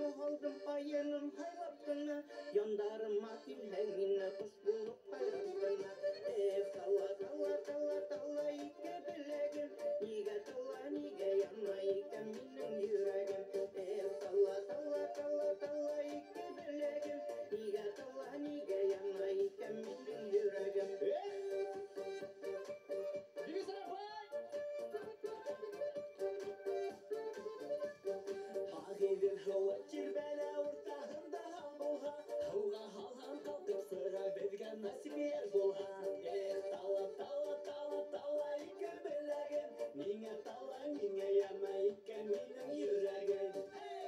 Күпме һалдым ҡайыным һайлап ҡына, Яндарыма килһәң мине ҡош булып һайрап ҡына. Эх, тала, тала, тала, тала ике беләгем, Нигә тала, нигә яна икән минең йөрәгем? Эх, тала, тала, тала, тала ике беләгем, Нигә тала, нигә яна икән минең йөрәгем? Эх! Ағиҙел һыуы тирбәлә уртаһында һал булһа, Һыуға һалһаң ҡалҡып сыға, беҙгә насип йәр булһа. Эх, тала, тала, тала, тала ике беләгем, Ниңә тала, ниңә яна икән минең йөрәгем? Эй!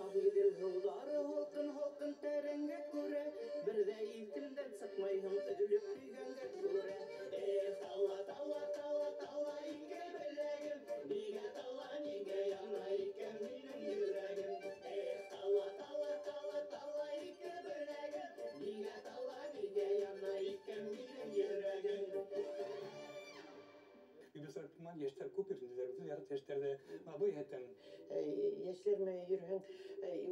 Ағиҙел һыуҙары һалҡын-һалҡын тәрәнгә күрә, Бер ҙә иҫемдән сыҡмайһың өҙөлөп һөйгәнгә күрә. Эх, тала, тала, тала, тала ике беләгем, Нигә тала, нигә яна икән минең йөрәгем? Эх, тала, тала, тала, тала ике беләгем, Нигә тала, нигә яна икән минең йөрәгем? Бибисара, йәштәр күп йөрөнделәр, беҙҙе ярат йәштәрҙе. Мына был йәһәттән. Йәшләр менән йөрөһәң,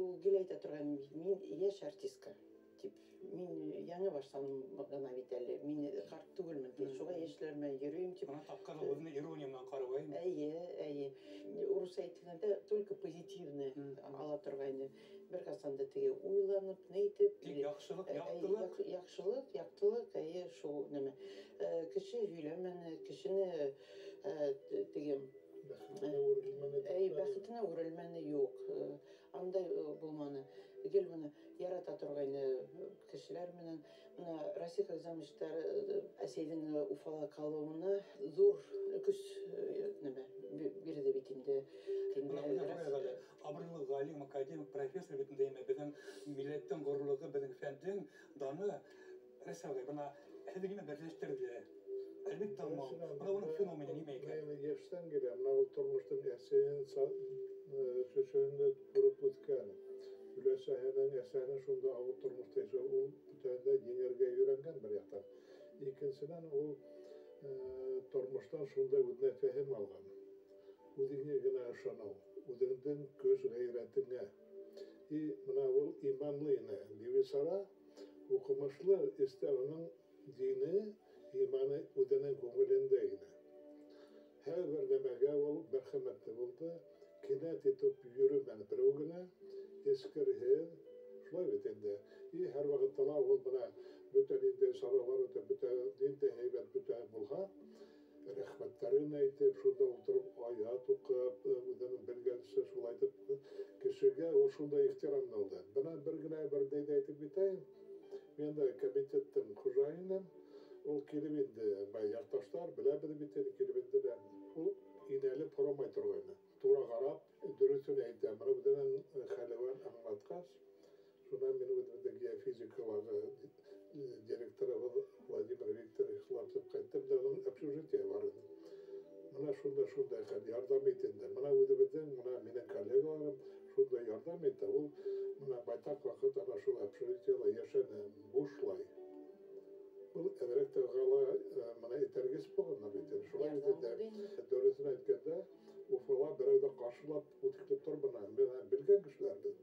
ул гел әйтә торған, мин йәш артистка, тип. Мин яңы башланым ғына бит әле, мин ҡарт түгелмен, тип. Шуға йәшләр менән йөрөйөм, тип. Бына тапҡырлыҡ үҙенә ирония менән ҡарау, әйме? Эйе, эйе. Урыҫ әйткәндә только позитивный ала торғайны. Бер ҡасан да теге уйланып, ни итеп, Тик или яҡшылыҡ, яҡтылыҡ. Яҡшылыҡ, яҡтылыҡ, эйе, шул нәмә. Кеше һөйләмәне, кешене, теге Бәхетенә үрелмәне. Әй, бәхетенә үрелмәне юҡ. Андай булманы. Гел быны ярата торғайны кешеләр менән. Бына Расих Агзамовичтар, әсәйҙең Уфала ҡалыуына ҙур көс, нәмә бирҙе бит инде. Бына Инде уйлап ҡарайыҡ әле. Абруйлы ғалим, академик, профессор бит инде, әммә беҙҙең милләттең ғорурлығы, беҙҙең фәндең даны. Рәсәй ағай, бына һеҙҙе нимә берләштерҙе? Әлбиттә, бына уның феномены нимә икән? Мин йәштән киләм, бына ул тормоштоң әсәһен шешәһен күреп үҫкән. Өләсәһенең, әсәһенең шунда ауыр тормошта йәшәү, ул бөтәһен дә еңергә өйрәнгән бер яҡтан. Икенсенән, ул тормоштан шунда үҙенә фәһем алған. Үҙеңә генә ышаныу, үҙеңдең көс ғәйрәтеңә. И бына ул иманлы ине. Бибисара уҡымышлы, эстә уның дине, иманы үҙенең күңелендә ине. Һәр бер нәмәгә ул мәрхәмәтле булды, кинәт итеп йөрөмәне берәү генә, эскерһеҙ, шулай бит инде. И һәр ваҡытта ла ул бына бөтә ниндәй саралар үтә, бөтә ниндәй һәйбәт бөтә булһа, рәхмәттәрен әйтеп, шунда ултырып аят уҡып, үҙенең белгәнсә шулай итеп кешегә ул шундай ихтирамлы булды. Бына бер генә бер нәйҙе әйтеп китәйем. Мин дә комитеттың хужайыным. Ул килеп инде, бай яҡташтар беләбеҙ бит инде, килеп инде лә. Ул инәлеп һорамай торғайны. Тура ҡарап, дөрөҫөн әйтә. Бына үҙенең хәлеүен аңлатҡас, шунан мин үҙебеҙҙең геофизикалағы директорыбыҙ Владимир Викторович лапсып ҡайттым да, уның общежитие бар ине. Бына шундай хәл ярҙам итә инде. Бына үҙебеҙҙең, бына минең коллегаларым шундай ярҙам итә. Ул бына байтаҡ ваҡыт ана шул общежитиела йәшәне бушлай. Был әҙерәк тә ҡала, бына этәргес булған бит инде. Шулай бит инде. Дөрөҫөн әйткәндә, Уфала берәү ҙә ҡаршылап үтекләп торманы. Бына белгән кешеләр беҙ.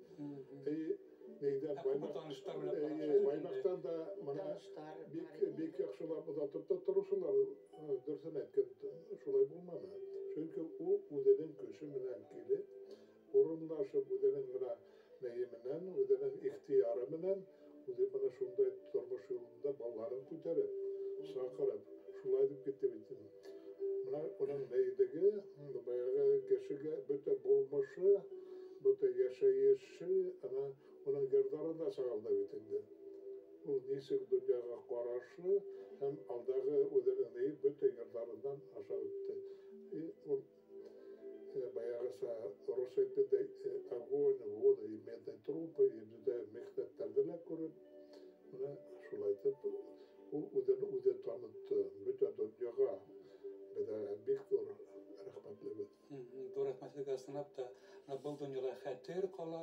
Эй, нейҙән Ә күпме Баймаҡ- таныштар менән Эй, таныштар инде? Баймаҡтан да бына Таныштар бар ине. бик яҡшылап оҙатып та тороусылар, дөрөҫөн әйткәндә, шулай булманы. Сөнки ул үҙенең көсө менән килеп, урынлашып, үҙенең бына нейе менән, үҙенең ихтыяры менән, үҙе бына шундай тормош юлында балаларын күтәреп, саҡырып, шулай итеп китте бит инде. Бына уның нейҙеге, баяғы кешегә бөтә булмышы, бөтә йәшәйеше, ана уның йырҙарында сағылды бит инде. Ул нисек донъяға ҡарашы һәм алдағы үҙенең нейе бөтә йырҙарынан аша үтте. И ул, баяғыса рус әйткәндәй, огонь, вода и медные трубы, и бөтә михнәттәрҙе лә күреп, бына шулай итеп ул үҙен үҙе танытты бөтә донъяға. Беҙ бик ҙур рәхмәтлебеҙ. Ҙур рәхмәт һеҙгә, ысынлап та, бына был донъяла хәтер ҡала,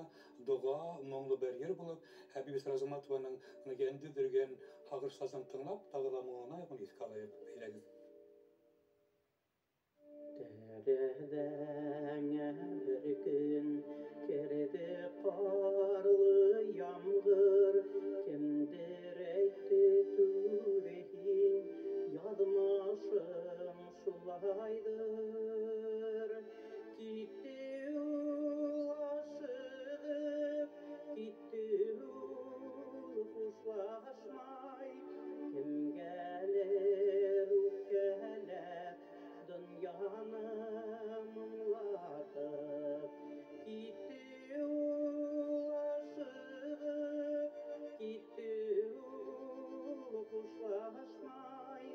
доға, моңло бер ер булып, һәм Бибисара Азаматованың бына йәнде өҙҙөргән һағыш сазын тыңлап, тағы ла моңланайыҡ, уны иҫкә алайыҡ, әйҙәгеҙ. Кәүҙәңә бер көн керҙе ҡарлы ямғыр, кемдер әйтте түҙ һин, яҙмышың шулайҙыр. Китте ул ашығып, китте ул хушлашмай, кемгәлер үпкәләп, донъяны моңлатып. Китте ул ашығып, китте ул хушлашмай,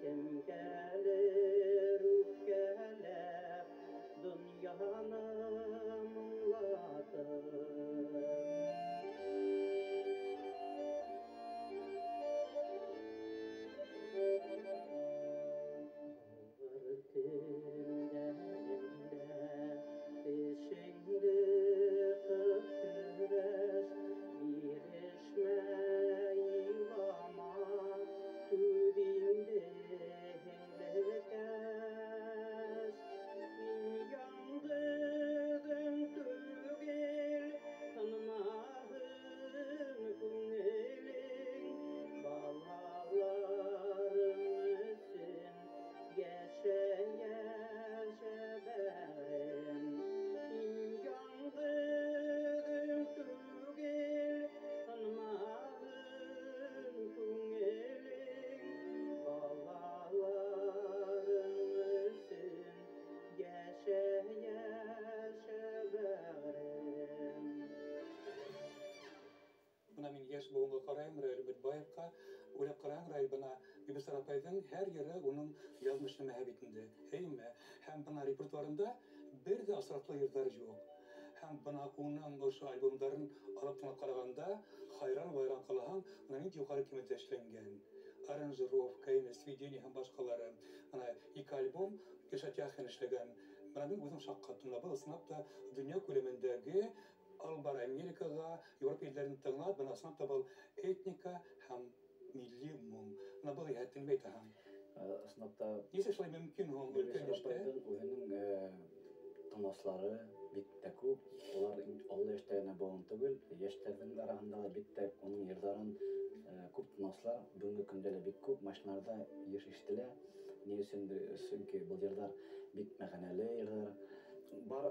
кемгәлер үпкәләп, донъяны моңлатып. Ауыр көндәреңдә тешеңде ҡыҫ көрәш, бирешмә, илама, түҙ инде, һеңлекәш. Һин яңғыҙың түгел, тынмаһын күңелең, балаларың өсөн йәшә, йәшә бәғрем. Һин яңғыҙың түгел, тынмаһын күңелең, балаларың өсөн йәшә, йәшә бәғрем. Бына мин йәш быуынға ҡарайым, Раил Өмөтбаевҡа уйлап ҡараһаң, Раил, бына Бибисара апайҙың һәр йыры уның яҙмыш нәмәһе бит инде, эйме? Һәм бына репертуарында бер ҙә осраҡлы йырҙар юҡ. Һәм бына уның ошо альбомдарын алып тыңлап ҡарағанда, хайран-вайран ҡалаһаң, бына ниндәй юғары кимәлдә эшләнгән. Аранжировка, эйме, сведение һәм башҡалары. Бына ике альбом Илшат Яхин эшләгән. Бына мин үҙем шаҡ ҡаттым. Бына был ысынлап та донъя күләмендәге алып бар Америкаға, Европа илдәрен тыңлап, бына ысынлап та был этника һәм милли моң. Бына был йәһәттән нимә әйтәһең? Ысынлап та Нисек шулай мөмкин һуң өлкән Бибисара йәштә? апайҙың үҙенең тыңлаусылары бик тә күп. Улар оло йәштә генә быуын түгел, йәштәрҙең араһында ла бик тә уның йырҙарын күп тыңлаусылар бөгөнгө көндә лә бик күп, машиналарҙа йыш ишетелә. Ни өсөндөр? Сөнки был йырҙар бик мәғәнәле йырҙар. Бар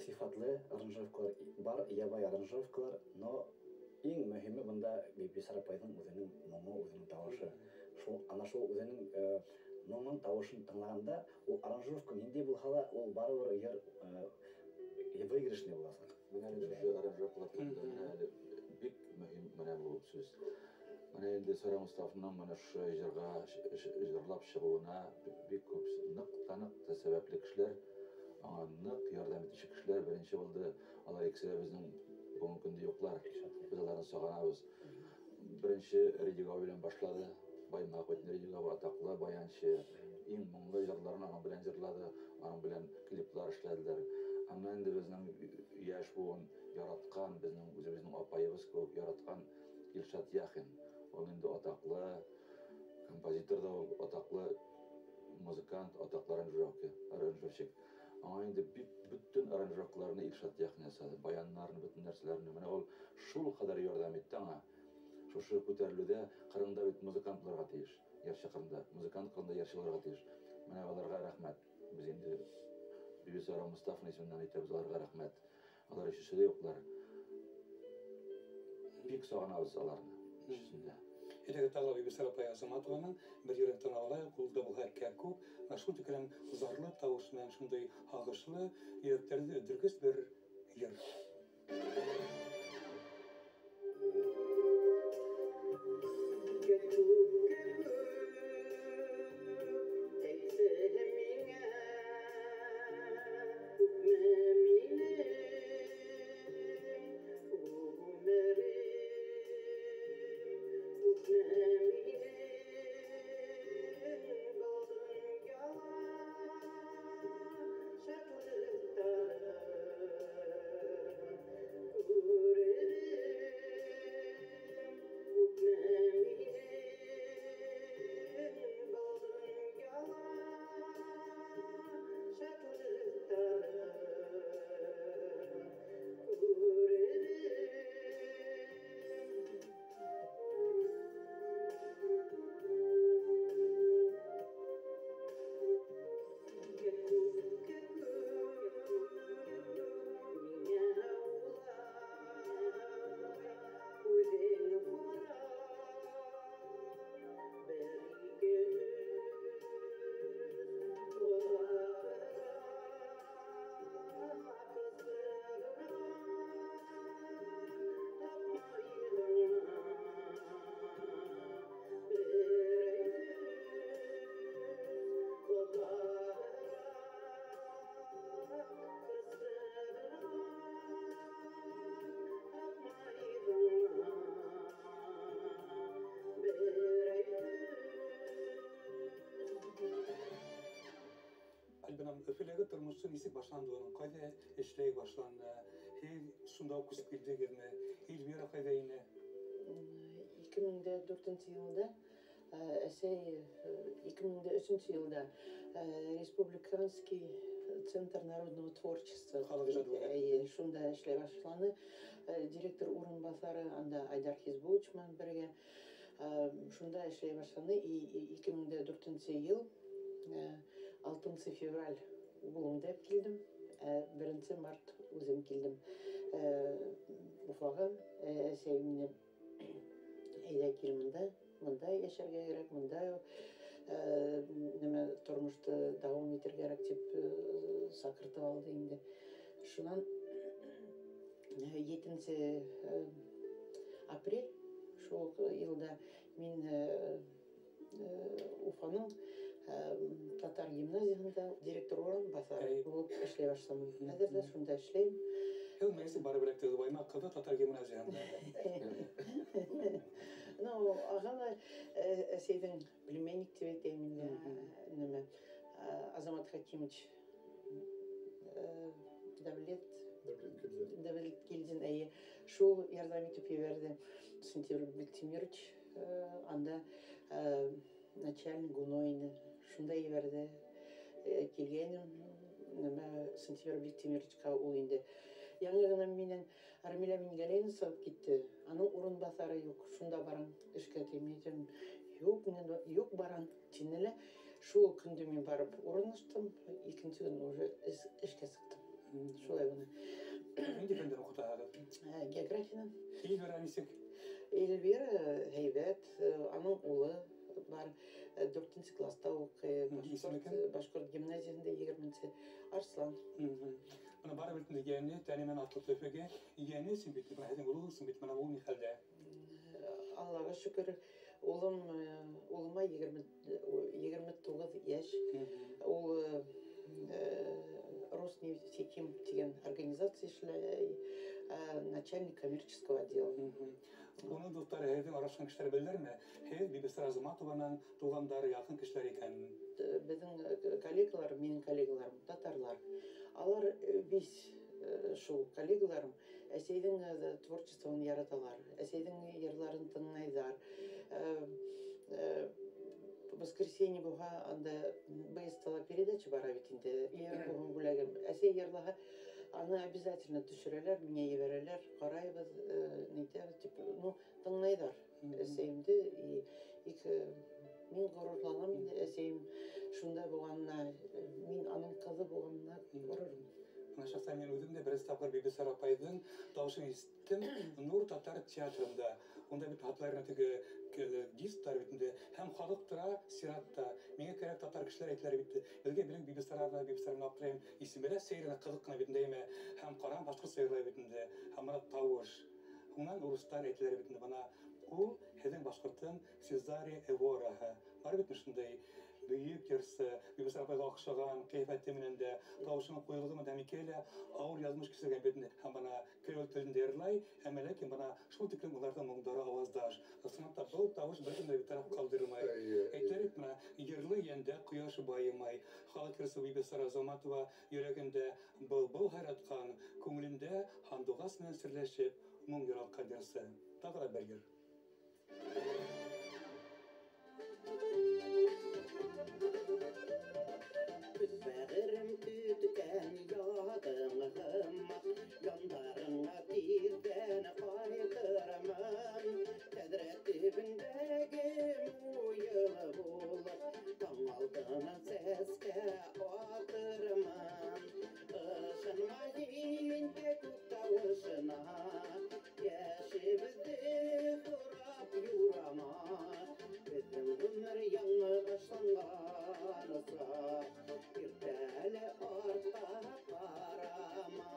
сифатлы аранжировкалар, бар ябай аранжировкалар, но иң мөһиме бында Бибисара апайҙың үҙенең моңо, үҙенең тауышы. Шул, ана шул үҙенең моңон, тауышын тыңлағанда, ул аранжировка ниндәй булһа ла, ул барыбер йыр выигрышный буласаҡ. Бына әле шушы аранжировкалар турында менә әле бик мөһим менә бу сүз. Менә инде Сара Мостафинаның менә шушы җырга җырлап чыгуына бик күп нык та нык та сәбәпле кешеләр, аңа нык ярдәм итүче кешеләр беренче булды. Алар икесе дә безнең бүгенге көндә юклар. Без аларны сагынабыз. Беренче Ридигау белән башлады. Баймак бит Ридигау атаклы баянчы, иң моңлы җырларын аның белән җырлады, аның белән клиплар эшләделәр. Аннан инде безнең яшь буын яраткан, безнең үзебезнең апайыбыз кебек яраткан Илшат Яхин. Ул инде атаклы композитор да, ул атаклы музыкант, атаклы аранжировщик. Аңа инде бик бөтен аранжировкаларны Илшат Яхин ясады, баяннарны, бөтен нәрсәләрне. Менә ул шул кадәр ярдәм итте аңа. Шушы күтәрелүдә Кырымда бит музыкант булырга тиеш. Йырчы Кырымда, музыкант Кырымда йырчы булырга тиеш. Менә аларга рәхмәт. Без инде Бибисара Мостафина исеменнән әйтәбез аларга рәхмәт. Алар өчесе дә юклар. Бик сагынабыз аларны. Өчесен дә. Әйдәгез тағы Бибисара апай Азаматованың бер йырын тыңлап алайыҡ. Ул да булһа кәкүк. Менә шул тиклем зарлы тавыш менән шундай һағышлы, йөрәктәрҙе өҙҙөргөс бер йыр. Thank you. Әлбинам, Өфөләге тормошо нисек башланды уның? Ҡайҙа эшләй башланы? Һеҙ шунда уҡ күсеп килдегеҙме? Эльвира ҡайҙа ине? 2004 йылда әсәй 2003 йылда Республиканский центр народного творчества шунда эшләй башланы. Директор урынбаҫары анда Айдар Хизбулович менән бергә шунда эшләй башланы. И 2004 йыл 6 февраль улымды алып килдем, 1 март үҙем килдем Уфаға. Әсәй мине әйҙә кил мында, мында йәшәргә кәрәк, мында нимә тормошто дауам итергә кәрәк тип саҡыртып алды инде. Шунан 7 апрель шул йылда мин Уфаның татар гимназияһында директор урынбаҫары булып эшләй башланым. Хәҙер ҙә шунда эшләйем. Һеҙ нисек барып эләктегеҙ Баймаҡ ҡыҙы татар гимназияһында? Ну, аға ла әсәйҙең племенник тип әйтәйем инде, нимә, Азамат Хакимович Дәүләт Килдин, әйе, шул ярҙам итеп ебәрҙе. Сентябрь Бектимирович анда начальник ГУНО ине, шунда ебәрҙе. Килгәйнем, нимә, Сентябрь Бектимировичҡа ул инде. Яңы ғына минән Армилә Мингәләйна сығып китте. Аның урынбаҫары юҡ, шунда барам эшкә тип әйтәм. Юҡ, минән юҡ барам тине лә. Шул көндө мин барып урынлаштым, икенсе көн уже эшкә сыҡтым. Шулай бына. Ниндәй фәндән уҡытаһығыҙ? Географиянан. Эльвира нисек? Эльвира һәйбәт, аның улы бар, 4 класста уҡый, башҡорт гимназияһында 20-нсе Арслан. Бына барыбер инде йәне, тәне менән атлыҡты Өфөгә. Йәне өсөн бит, бына һеҙҙең улығыҙ өсөн бит, бына ул ни хәлдә? Аллаға шөкөр, улыма 29 йәш. Ул Роснефтехим тигән организация эшләй, начальник коммерческого отдела. Уның дуҫтары, һеҙҙең аралашҡан кешеләр белерме? Һеҙ Бибисара Азаматованың туғандары, яҡын кешеләр икәнен? Беҙҙең коллегалар, минең коллегаларым, татарлар. Алар весь шул коллегаларым әсәйҙең творчествоһын яраталар, әсәйҙең йырларын тыңлайҙар. Воскресенье булһа, анда БСТ-ла передача бара бит инде. Йыр булһын бүләгем. Әсәй йырлаһа, аны обязательно төшөрәләр, миңә ебәрәләр, ҡарайбыҙ, нитәбеҙ, тип, ну, тыңлайҙар әсәйемде. И, мин ғорурланам инде әсәйем шунда булғанына, мин аның ҡыҙы булғанына ғорурланам. Бына шәхсән мин үҙем дә беренсе тапҡыр Бибисара апайҙың тауышын ишеттем Нур татар театрында. Унда бит хатларына теге дисктар бит инде, һәм халыҡ тора сиратта. Миңә кәрәк татар кешеләр әйтәләр бит. Беҙгә бирең Бибисараны, Бибисараны аптырайым. Исеме лә сәйер генә, ҡыҙыҡ ҡына бит инде, әммә һәм ҡарам башҡортса йырлай бит инде. Һәм бына тауыш. Унан урыҫтар әйтәләр бит инде, бына ул һеҙҙең башҡорттоң Сезаре Эвораһы. Бар бит шундай бөйөк йырсы, Бибисара апайға оҡшаған ҡиәфәте менән дә, тауышының ҡуйылығы менән һәм икәү лә ауыр яҙмыш кисергән бит инде. Һәм бына креол телендә йырлай, әммә ләкин бына шул тиклем уларҙың моңдары ауаздаш. Ысынлап та был тауыш бер кемде битараф ҡалдырмай. Әйтәлек бына йырлы йәндә ҡояш байымай. Халыҡ йырсы Бибисара Азаматова йөрәгендә был-был һайратҡан, күңелендә һандуғас менән серләшеп моң яратҡан йырсы. Тағы ла бер йыр. Бәғерем көткән ядың һымаҡ, яндарыңа тиҙҙән ҡайтырмын. Тәҙрә төбөндәге муйыл булып, таң алдынан сәскә атырмын. Ышанма инде күк тауышына, йәшебеҙҙе һорап юрама. Беҙҙең ғүмер яңы башланғанса, иртәле артҡа ҡарама.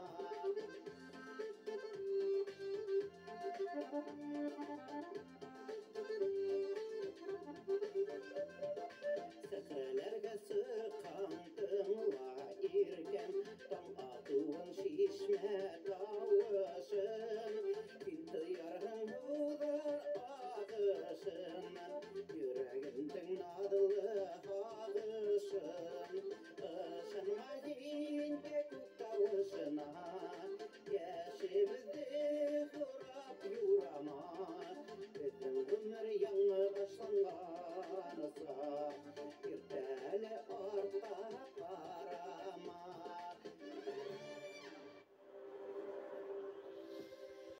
Сәхрәләргә сыҡҡан тыңла иркәм, таң атыуын шишмә тауышын. Һин тоярһың һыуҙар ағышынан, йөрәгемдең наҙлы